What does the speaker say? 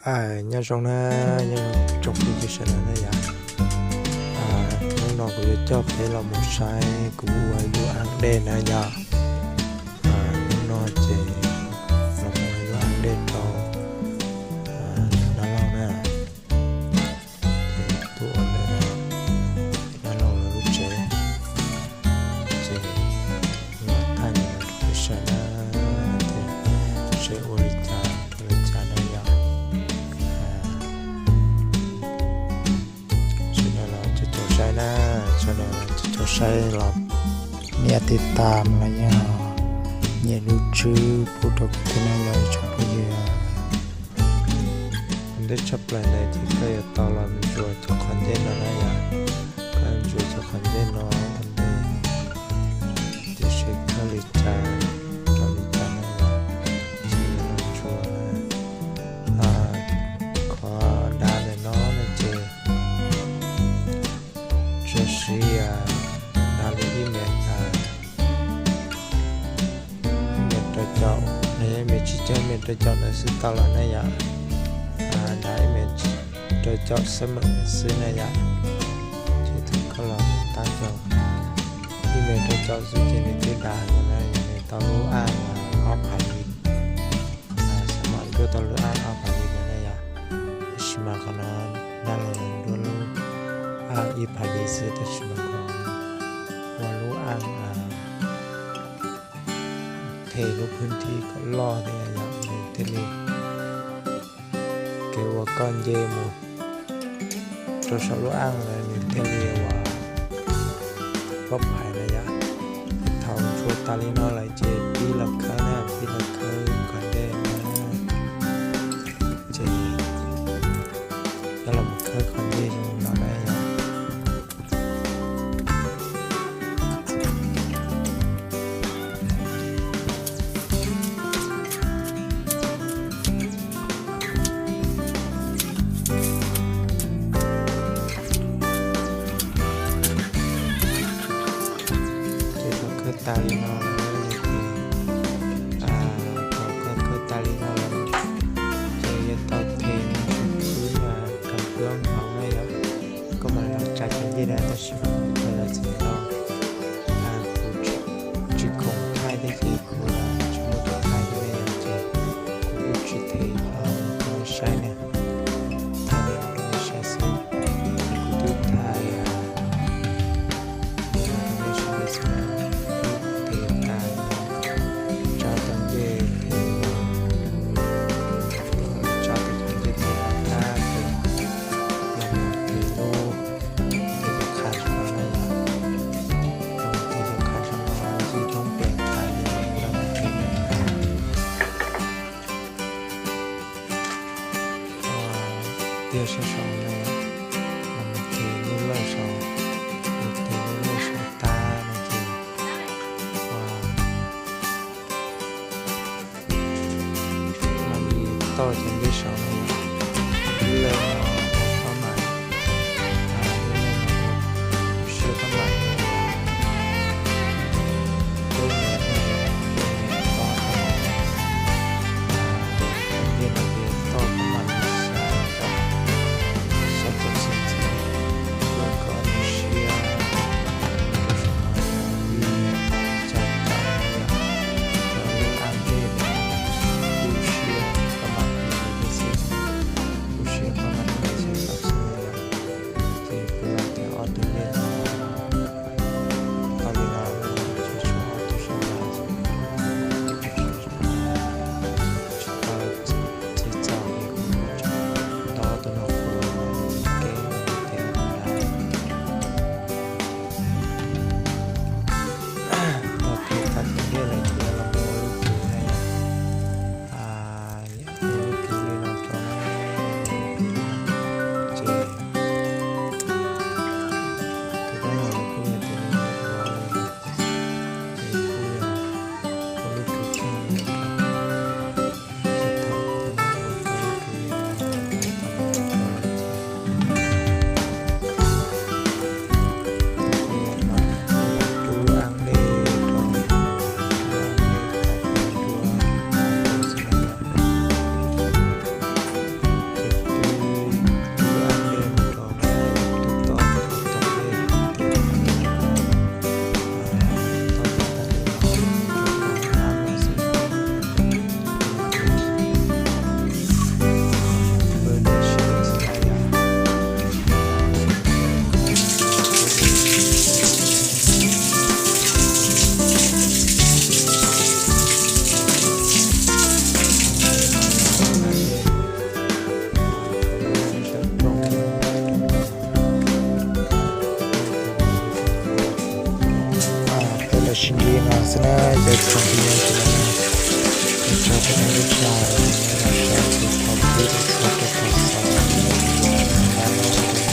Nyob zoo na, nyob zoo tsoom phooj ywg sawv daws na yom. Hnub no kuv yuav coj peb los mus saib kuv ua lub aj dej na yom. Hnub no ces los mus ua lub aj dej rau dab laug na. Ces tuaj ua ntawm dab laug lawv lub tsev, ces los thaij no rau peb saib na, tias seb ua li cas rau li cas na yom. Sawv daws los caum caum saib na, sawv daws caum caum saib los nias tiv tam los yeej nyem lub tswb pub rau kuv thiab na yom ib tsoom phooj ywg. Ua ntej tshaj plaws ntawd ces koj yuav tau los ntsuas cov qhov ncej no na yom. Koj ntsuas cov qhov ncej no ua ntej, tiam sis koj li cas rau li cas na yom, ces yuav los ntsuas na. Qhov dav ntawm no no ces tsuas siv dav li ib mev, ib mev rau caum, ib mev tsib caug, ib mev rau caum ntawd xwb tau lawm na yom. Dav ib mev rau caum xab meem xwb na yom. Ces thaum koj los tab cog ib mev rau caum xwb ces nws twb dav no na yom, nws tau lub aj ob phav li, xab meem ntuj tau lub aj ob phav li no na yom. Tab sis mas qhov no dab laug ntuj lub aj ib phav li xwb, tab sis mas qhov ua lub aj them lub phwb thib kom loj thiab yom, nws thiaj li, kev uas koj nce mus rau saum lub aj lawm nws thiaj li uas pab phais na yom. Thaum ntsuas tas li no lawm ces pib los khawb na, pib los khawb qhov ncej na. Ces coj los mus khawb qhov ncej no na yom. Ces thaum khawb tas li no lawm, thaum koj khawb tas li no lawm, ces yuav tau them mus rau phwb, khaws phwb hauv na yom. Koj mam li los tsa cov ncej na, tab sis mas kuv thaij los txog no, kuv tsis khoom thaij thiab ces kuv tsis muaj tus thaij thiab ne yom, ces kuv kuj tsis them rau nej saib na, thaij rau nej saib xwb. Ces kuv twb thaij rau nej saib xwb na, them tas, tsa tau ncej, tsa tau cov ncej them tas ces los mus them lub, them cov qha saum no na yom. Los mus them cov qha saum no, tsis thoob pem tas ces los mus them na. Tiag sab saud no, los mus them lub lawj saud, mus them lub lawj saud tag no ces mam li toj cov ncej saud no yom. Lub lawj no ua pab mam, lub lawj no ua siab pab mam no, lub lawj no ua tob pab mam, cov ncej no ces toj pab mam li xya caum, xya caum xya ntxiv, ua kom nws siab rau saum no li xya caum no yom. Cov lub aj dej no kuj siab pab mam li xwb, kuj siab pab mam Li no xwb na, cov tsoom phooj ywg sawv daws na, ua tsaug rau nej lub sij hawm uas nej los saib kuv thaum pib rau txog rau thaum xaus no, ua tsaug ntau ntau.